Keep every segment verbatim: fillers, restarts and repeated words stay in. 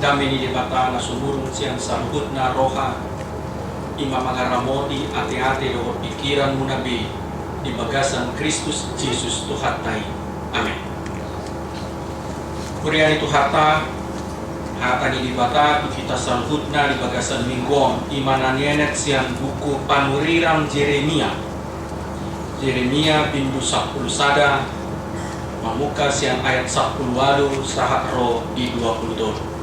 Dame ni Debata na sumurung sian saluhutna roha, i ma mangaramoti ateate dohot pingkiranmuna be di bagasan Kristus Jesus Tuhanta i. Amen. Huria ni Tuhanta, hata ni Debata tu hita saluhutna di bagasan minggu on, i ma na nienet sian buku panurirang Jeremia. Jeremia bindu sampulu sada, mamungka sian ayat sampulu ualu sahat ro di dua pulu tolu.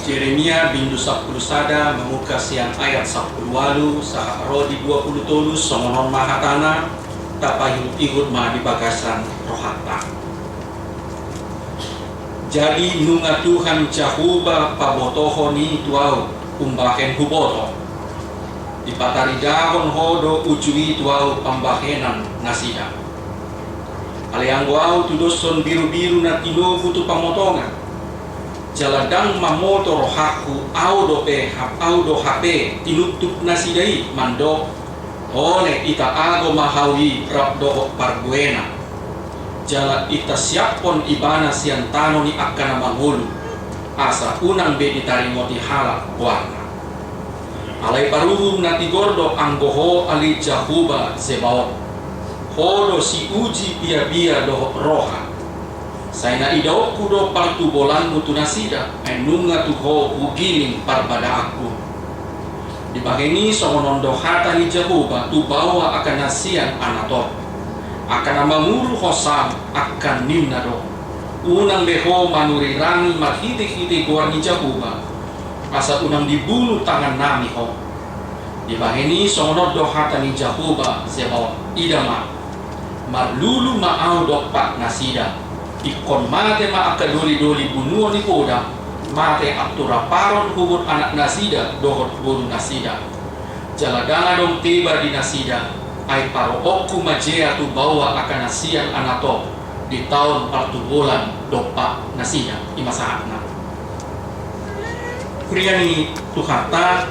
Jeremia bindu sampulu sada, mamungka sian ayat sampulu ualu sahat ro di dua pulu tolu, songon on ma hatana, tapaihutihut ma di bagasan rohanta. Jadi nunga Tuhan Jahowa pabotohon i tu ahu, umbahen huboto. Dipataridahon Ho do uju i tu ahu pambahenan nasida. Alai anggo ahu tudoshon birubiru na tinogu tu pamotongan. Jala ndang mamoto rohangku, ahu dope, ahu do hape tinuptup nasida i, mandok, Ole, ita ago ma hau i rap dohot parbuena. Jala ita siaphon ibana sian tano ni angka na mangolu, asa unang be ditaringoti halak goarna. Alai paruhum na tigor do anggo Ho, ale Jahowa Zebaot. Ho do siuji biabia dohot roha. Sai na idaonku do partubolangku tu nasida, ai nunga tu Ho hugiling parbadaanku. Dibahen i songon on do hata ni Jahowa tu baoa angka na sian Anatot, angka na mangolu ho saang, angka ninna do: Unang be ho manurirangi marhitehite goar ni Jahowa, asa unang dibunu tangannami ho. Dibahen i songon on do hata ni Jahowa Zebaot: Ida ma, marlulu ma ahu dompak nasida. Ingkon mate ma angka dolidoli bunuon ni poda, mate anturaparon huhut anak nasida dohot boru nasida. Jala ndang adong teba di nasida, ai paroonku ma jea tu baoa angka na sian Anatot di taon partubolan dompak nasida. I ma sahatna. Huria ni Tuhanta,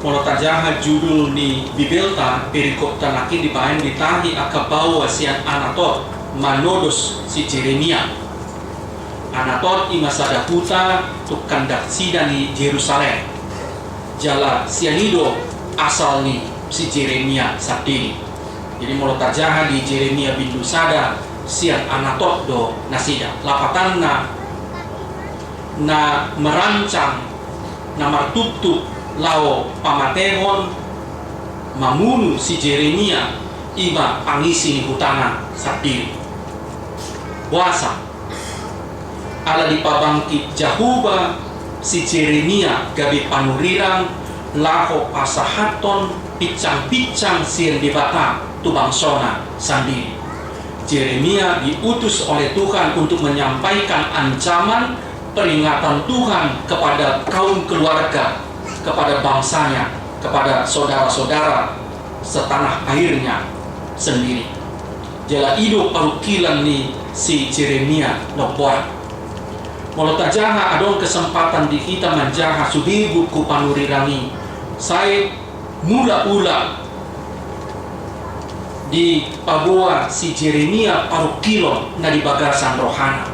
molo tajaha judul ni Bibelta, perikopta nangkin dibaen di tahi angka baoa sian Anatot manodos si Jeremia. Anatot i ma sada huta tu kandang sida ni Jerusalem. Jala sian i do asal ni si Jeremia sandiri. Jadi molo tajaha di Jeremia bindu sada, sian Anatot do nasida. Lapatanna, na merancang, na martuptup laho pamatehon, mamunu si Jeremia, i ma pangisi ni hutana sandiri. Boasa? Ala dipabangkit Jahowa si Jeremia gabe panurirang laho pasahathon pinsangpinsang sian Debata tu bangsona sandiri. Jeremia diutus oleh Tuhan untuk menyampaikan ancaman peringatan Tuhan kepada kaum keluarga, kepada bangsanya, kepada saudara-saudara setanah airnya sendiri. Jala i do parungkilon ni si Jeremia nomboan. Molo tajaha adong kesempatan di hita manjaha sude buku panurirang i, sai mulaula dipaboa si Jeremia parungkilon na di bagasan rohana.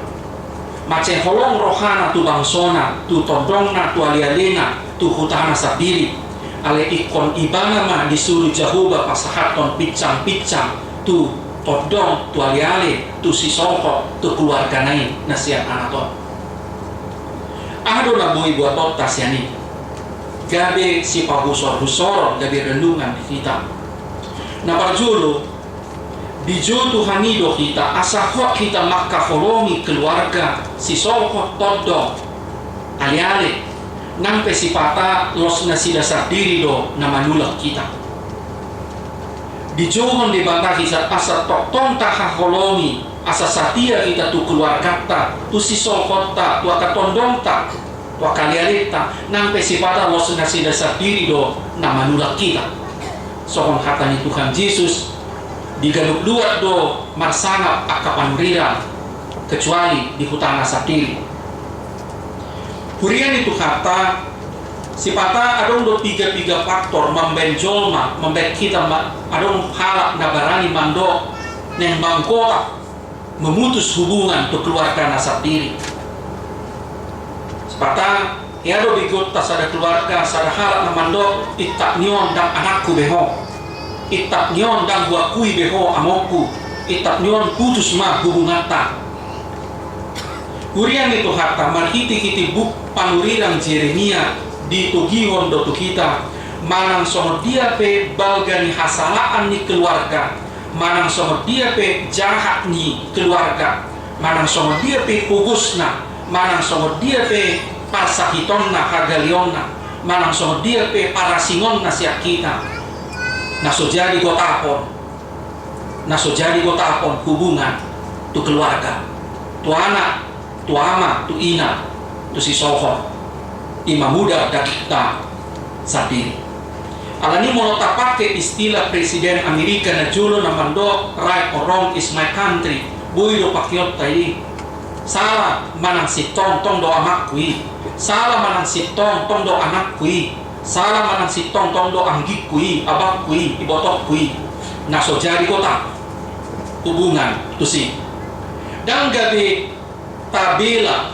Mansai holong rohana tu bangsona, tu tondongna, tu alealena, tu hutana sandiri. Alai ingkon ibana ma disuru Jahowa pasahathon pinsangpinsang tu tondong, tu aleale, tu sisolhot, tu keluargana i na sian Anatot. Aha do na boi buatonta sian i? Gabe sipahusorhusoron, gabe renungan di hita. Na parjolo, dijou Tuhan i do hita asa hot hita mangkaholongi keluarga, sisolhot, tondong, aleale, nang pe sipata los nasida sandiri do na manulak hita. Dijouhon Debata hita asa tongtong tahaholongi, asa satia hita tu keluargata, tu sisolhotta, tu angka tondongta, tu angka alealeta, nang pe sipata los nasida sandiri do na manulak hita. Songon hata ni Tuhan Jesus, di ganup luat do marsangap angka panurirang, kecuali di hutana sandiri. Huria ni Tuhanta, sipata adong do piga-piga faktor mambaen jolma, mambaen hita ma-, adong halak na barani mandok, naeng manggotak memutus hubungan tu keluargana sandiri. Sipata, ia do begeonta sada keluarga, sada halak na mandok, "Intap ni on ndang anakku be ho. Intap ni on ndang huakui be ho amongku. Intap ni on putus ma hubunganta." Huria ni Tuhanta, marhitehite buku panurirang Jeremia ditogihon do tu hita, manang songon dia pe balga ni hasalaan ni keluarga, manang songon dia pe jahat ni keluarga, manang songon dia pe pogosna, manang songon dia pe parsahitonna, hagaleonna, manang songon dia pe parasingonna sian hita, na so jadi gotapon, na so jadi gotapon hubungan tu keluarga, tu anak, tu ama, tu ina, tu sisohot, ima mudar dagingta sandiri. Alani molo tapake istilah Presiden Amerika na jolo na mandok, "Right or wrong is my country," boi do pakeonta i. Sala manang sintong, tong do amangku i. Sala manang sintong, tong do anakku i. Sala manang sintong, tong do anggingku i, abangku i, ibotongku i. Na so jadi gotap hubungan tusi. Ndang gabe tabela,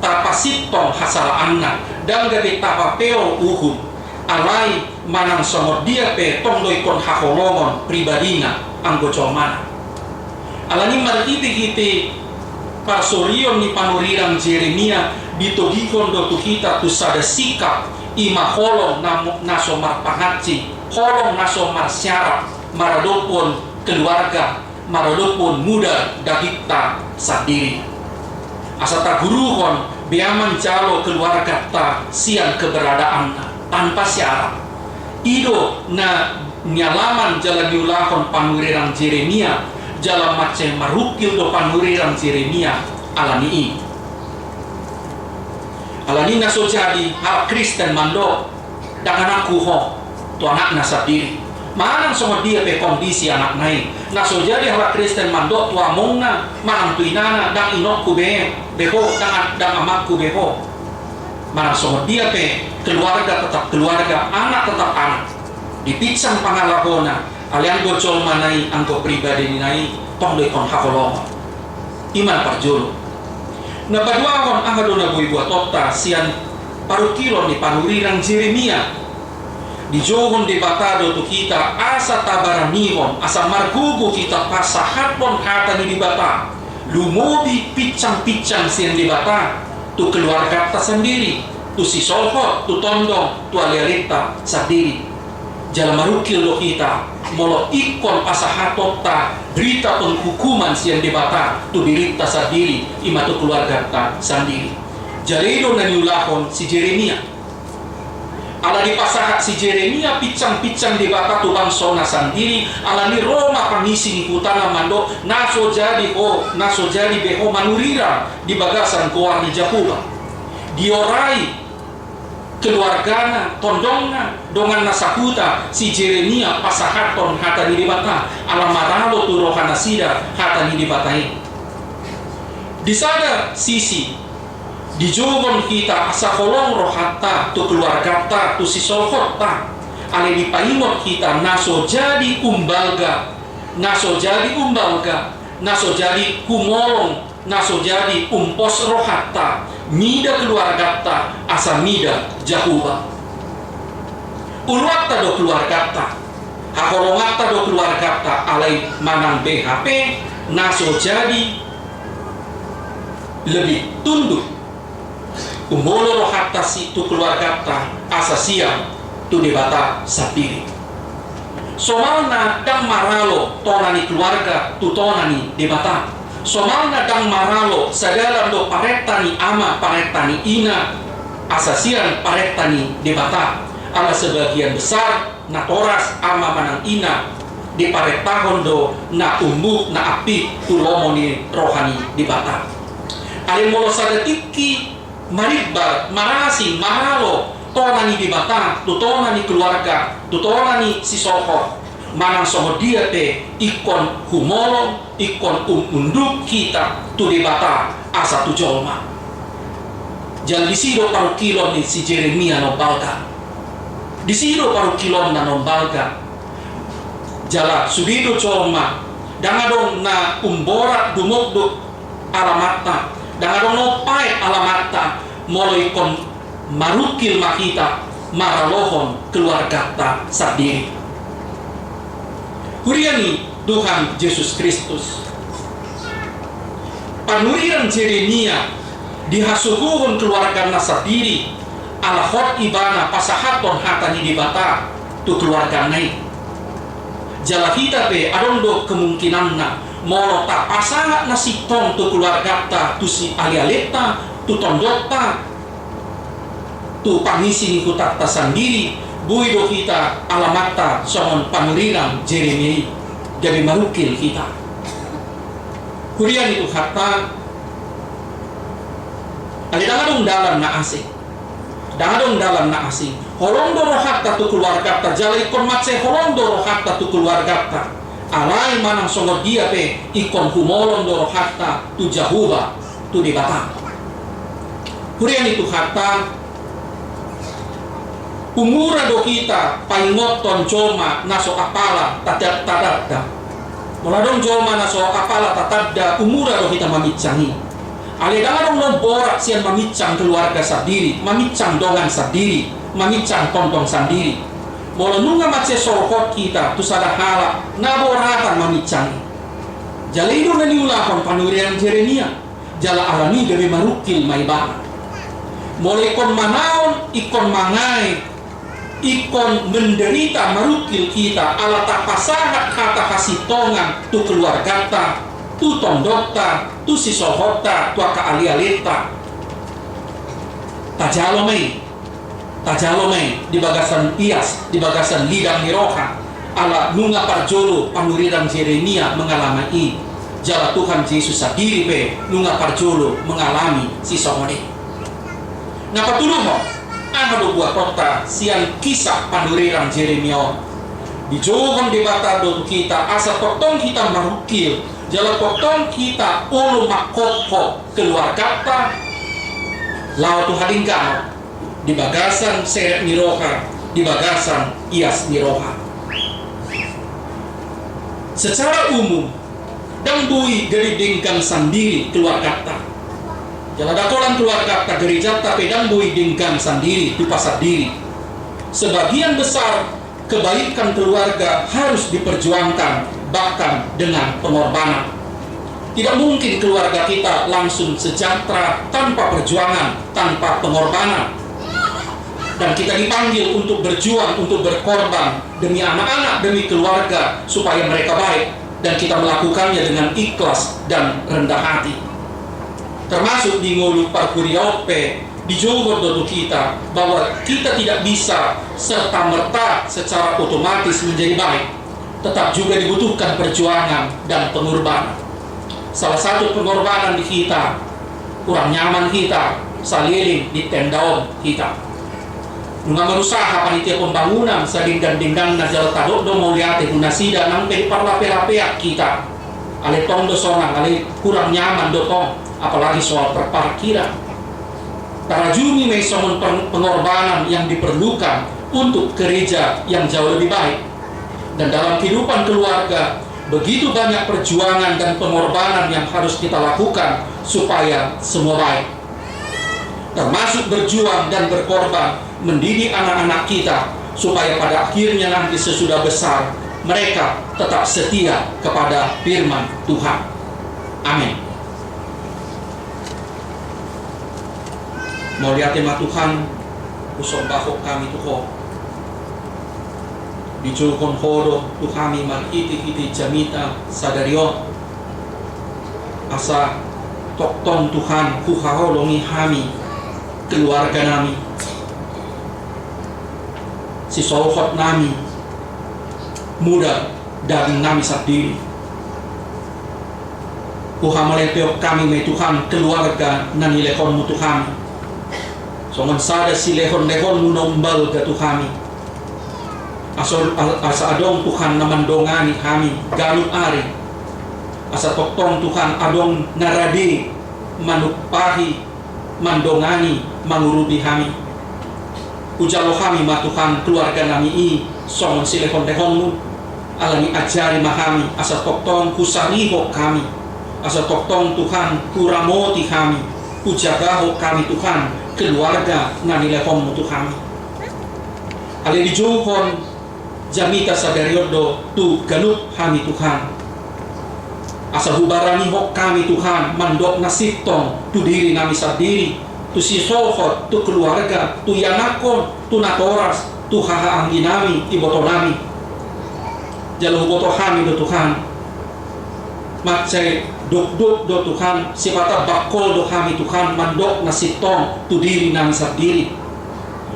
tapasintong hasalaanna, ndang gabe tapapeol uhum, alai manang songon dia pe tong do ingkon haholongon pribadina anggo jolmana. Alani marhitehite parsorion ni panurirang Jeremia, ditogihon do tu hita tu sada sikap, ima holong na, na so marpangansi, holong na so marsiarap maradophon keluarga, maradophon mudar dagingta sandiri. Asa taguruhon bea manjalo keluarganta sian keberadaanna tanpa syarat. I do na nialaman jala niulahon panurirang Jeremia, jala mansai marungkil do panurirang Jeremia alani i. Alani na so jadi halak Kristen mandok, "Ndang anakku ho," tu anakna sandiri. Manang songon dia pe kondisi anakna i, na so jadi halak Kristen mandok tu amongna, manang tu inana, "Ndang inongku be, be ho, ndang, ndang amangku be ho." Manang songon dia pe, keluarga tetap keluarga, anak tetap anak. Dipinsang pangalahona, alai anggo jolmana i, anggo pribadina i, tong do ingkon haholongon. Ima na parjolo. Na paduahon, aha do na boi buatonta sian parungkilon ni panurirang Jeremia? Dijouhon Debata do tu hita asa tabaranihon, asa margogo hita pasahathon hata ni Debata, lumobi pinsangpinsang sian Debata tu keluarganta sandiri, tu sisohot, tu tondong, tu alealenta sandiri. Jala marungkil do hita molo ingkon pasahatonta berita penghukuman sian Debata tu dirinta sandiri, ima tu keluarganta sandiri. Jala i do na niulahon si Jeremia. Ala dipasahat si Jeremia pinsangpinsang Debata tu bangsona sandiri, alani ro ma pangisi ni hutana mandok, "Na so jadi ho, na so jadi be ho manurirang di bagasan goar ni Jahowa. Diorai keluargana, tondongna, donganna sahuta si Jeremia pasahathon hata ni Debata, ala maralo tu rohanasida hata ni Debata i." Di sada sisi, dijouhon hita asa holong rohanta tu keluarganta, tu sisohotta. Alai dipaingot hita na so jadi umbalga, na so jadi umbalga, na so jadi humolong, na so jadi umpos rohanta, mida keluarganta asa mida Jahowa. Uluanta do keluarganta, haholonganta do keluarganta, alai manang be hape na so jadi lebih tunduk, umbolo rohanta si tu keluarganta asa sian tu Debata sandiri. Somalna ndang maralo tona ni keluarga tu tona ni Debata. Somalna ndang maralo sadalan do parenta ni ama, parenta ni ina asa sian parenta ni Debata. Ala sebagian besar natoras ama manang ina diparentahon do na umbuk, na ampit tu lomo ni roha ni Debata. Alai molo sada tingki marimbar, marasing, maralo tona ni Debata tu tona ni keluarga, tu tona ni sisohot, manang songon dia pe ingkon humolong, ingkon um-, unduk hita tu Debata asa tu jolma. Jala disi do parungkilon ni si Jeremia na umbalga. Disi do parungkilonna na umbalga. Jala sude do jolma Ndang adong na umborat dumodok alamanta, ndang adong na umpaet alamanta, molo ingkon marungkil ma hita maralohon keluarganta sandiri. Huria ni Tuhan Jesus Kristus, panurirang Jeremia dihasogohon keluargana sandiri, ala hot ibana pasahathon hata ni Debata tu keluargana i. Jala hita pe adong do kemungkinanna, molo tapasahat na sintong tu keluarganta, tu sialealenta, tu tondonta, tu pangisi ni hutanta sandiri, boi do hita alamanta songon panurirang Jeremia i, gabe marungkil hita. Huria ni Tuhanta, ale ndang adong dalan na asing. Ndang adong dalan na asing. Holong do rohanta tu keluarganta, jala ingkon mansai holong do rohanta tu keluarganta. Alai manang songon dia pe ingkon humolong do rohanta tu Jahowa, tu Debata. Huria ni Tuhanta, umura do hita paingothon jolma na so apala tata-, tatanda. Molo adong jolma na so apala tatanda, umura do hita maminsang i. Alai ndang adong na umborat sian maminsang keluarga sandiri, maminsang dongan sandiri, maminsang tondong sandiri. Molo nunga mansai solhot hita tu sada halak, na boratan maminsang i. Jala i do na niulahon panurirang Jeremia. Jala alani i gabe marungkil ma ibana. Molo ingkon manaon, ingkon mangae, ingkon menderita, marungkil hita ala tapasahat hata hasintongan tu keluarganta, tu tondonta, tu sisolhotta, tu angka alealenta. Tajalo ma i. Tajalo ma i di bagasan ias, di bagasan lidang ni roha, ala nunga parjolo panurirang Jeremia mengalami i, jala Tuhan Jesus sandiri pe nunga parjolo mengalami sisongon i. Na patoluhon, aha do buatonta sian kisah panurirang Jeremia on? Dijouhon Debata do tu hita asa tongtong hita marungkil, jala tongtong hita olo manghophop keluarganta laho tu hadengganon di bagasan serep ni roha, di bagasan ias ni roha. Secara umum, ndang boi gari denggan sandiri keluarganta. Jala ndang holan keluarganta, gerejanta pe ndang boi denggan sandiri, tupa sandiri. Sebagian besar kebaikan keluarga harus diperjuangkan, bahkan dengan pengorbanan. Tidak mungkin keluarga kita langsung sejahtera tanpa perjuangan, tanpa pengorbanan. Dan kita dipanggil untuk berjuang, untuk berkorban demi anak-anak, demi keluarga, supaya mereka baik. Dan kita melakukannya dengan ikhlas dan rendah hati. Termasuk di ngolu parhuriaon pe, dijouhon do tu hita bahwa kita tidak bisa serta-merta secara otomatis menjadi baik. Tetap juga dibutuhkan perjuangan dan pengorbanan. Salah satu pengorbanan di hita, kurang nyaman hita saleleng di tenda on hita. Nunga marusaha panitia pembangunan sadenggan-dengganna jala tadok do mauliate tu nasida nang pe diparlapelapean hita. Alai tong do sonang, alai kurang nyaman do tong, apalagi soal perparkiran. Tarajumi ma i songon per-, pengorbanan yang diperlukan untuk gereja yang jauh lebih baik. Dan dalam kehidupan keluarga, begitu banyak perjuangan dan pengorbanan yang harus kita lakukan supaya semua baik. Termasuk berjuang dan berkorban mendidik anak-anak kita, supaya pada akhirnya nanti sesudah besar, mereka tetap setia kepada firman Tuhan. Amin. Mauliate ma Tuhan, husombahon hami tu Ho. Dijouhon Ho do tu hami marhite-hite jamita sadari on. Asa tongtong Tuhan huhaholongi hami, keluarga nami, sisolhot nami, mula daging nami sandiri. Huhamolepeon hami ma i Tuhan keluarga na nilehonmu tu hami. Songon sada silehon-lehonmu na umbalga tu hami. Asa, asa adong Tuhan na mandongani hami ganup ari. Asa tongtong Tuhan adong na rade manumpahi, mandongani, mangurupi hami. Hujalo hami ma Tuhan keluarga nami i songon silehon-lehonmu. Alani ajari ma hami, asa tongtong husarihon hami, asa tongtong Tuhan huramoti hami, hujagahon hami Tuhan, keluarga na nilehonmu tu hami. Alai dijouhon jamita sadari on do tu ganup hami Tuhan. Asa hubaranihon hami Tuhan, mandok na sintong tu diri nami sandiri, tu sisolhot, tu keluarga, tu ianakhon, tu natoras, tu hahaanggi nami, iboto nami. Jala huboto hami do Tuhan. Mansai dokdok do Tuhan, sipata bangkol do hami Tuhan, mandok na sintong tu diri nami sandiri.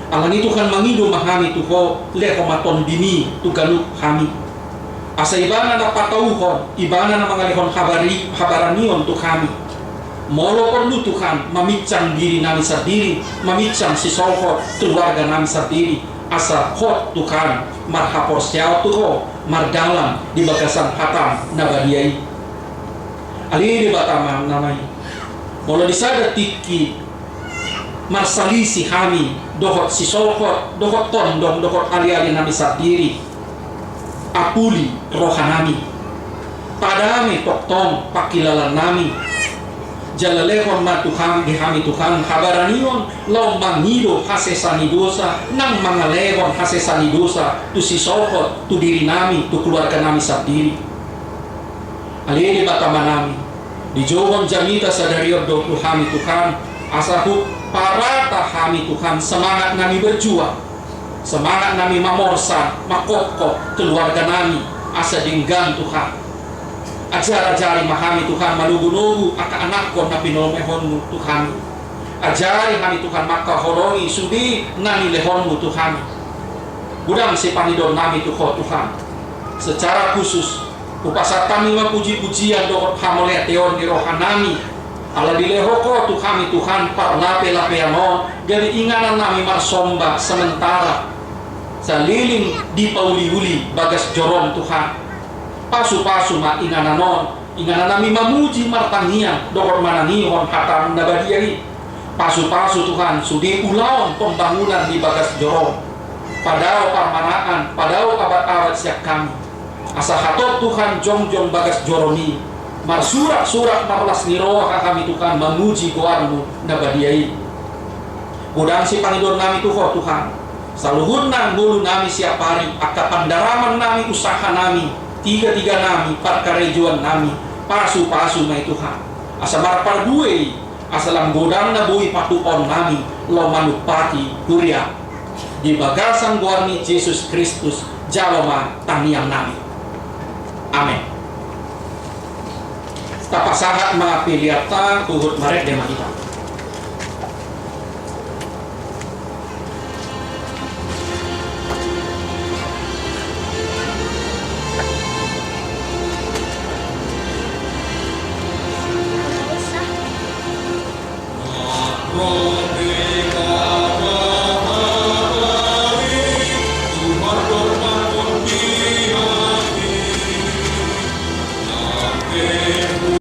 Alani Tuhan mangido ma hami tu Ho, lehon ma tondimi tu ganup hami. Asa Ibana na patauhon, Ibana na mangalehon habari, habaranion tu hami. Molo porlu Tuhan, maminsang diri nami sandiri, maminsang sisolhot keluarga nami sandiri, asa hot Tuhan, marhaporseaon tu Ho, mardalan di bagasan hataM na badia i. Ale Debata Amanami, molo di sada tingki marsalisi hami dohot sisolhot, dohot tondong, dohot aliali nami sandiri, apuli roha nami. Padame tongtong pangkilalaan nami. Jala lehon ma Tuhan di hami Tuhan habaranion laho mangido hasesa ni dosa, nang mangalehon hasesa ni dosa tu sisolhot, tu diri nami, tu keluarga nami sandiri. Ale Debata Amanami, dijouhon jamita sadari on do tu hami Tuhan, asa huparata hami Tuhan semangat nami berjuang, semangat nami mamorsan, mangkophop keluarga nami, asa denggan Tuhan. Ajar-ajari ma hami Tuhan manogunogu angka anakhon na pinolmehonmu tu hami. Ajari hami Tuhan mangkaholongi sude na nilehonmu tu hami. Godang sipangidoan nami tu Ho Tuhan. Secara khusus, hupasahat hami ma puji-pujian dohot hamauliateon di roha nami. Ala dilehon Ho tu hami Tuhan parlape-lapean on, gabe inganan nami marsomba sementara. Saleleng dipauli-uli bagas joroM Tuhan. Pasu-pasu ma inganan on, inganan nami mamuji martangiang, dohot manangihon hataM na badia i. Pasu-pasu Tuhan, sude ulaon pembangunan di bagas joroM. Padao parmanaan, padao abat-abat sian hami. Asa hatop Tuhan jongjong bagas joroMi. Marsurak-surak marlas ni roha hami Tuhan mamuji goarMu na badia i. Godang sipangidoan nami tu Ho Tuhan. Saluhutna ngolu nami siapari, angka pandaraman nami, usaha nami, tiga-tiga nami, parkarejoan nami, pasu-pasu ma i Tuhan. Asa marparbue i, asa lam godang na boi patupaon nami, laho manumpati huria. Di bagasan goarMi Jesus Kristus, jalo ma tangiang nami. Amen. Tapasahat ma peleanta, huhut marende ma hita.